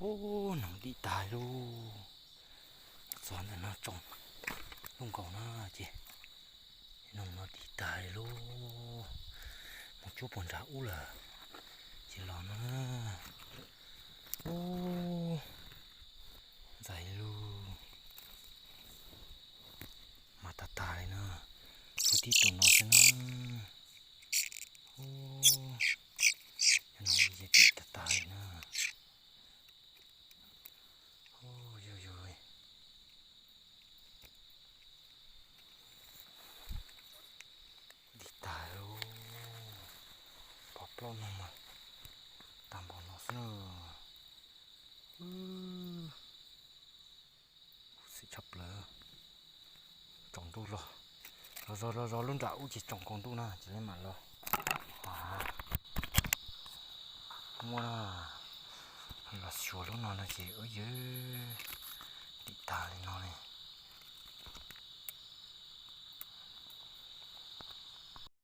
Ub, noog dim tag li lauj. Txog ntawm no tsoom lub nkaus no ces noog no dim tag li lauj. Mus cuab puag nram ub lawm ces los no na. Ub, ntxais lauj. Mas tag tag li na. Tshuav tib tug no xwb na. Ub, cov noog ces dim tag tag li na. Ub, yog yog, dim tag lauj. Pov plaub no mas tag npaum no xwb na. Ub, xim tshaj plaws. Tsaus ntuj los, los zog los zog lub nram ub ces tsaus nkaus ntuj na ces peb mam los. Muaj na, los xyuas lub no no ces ub yog, dim tag li no li.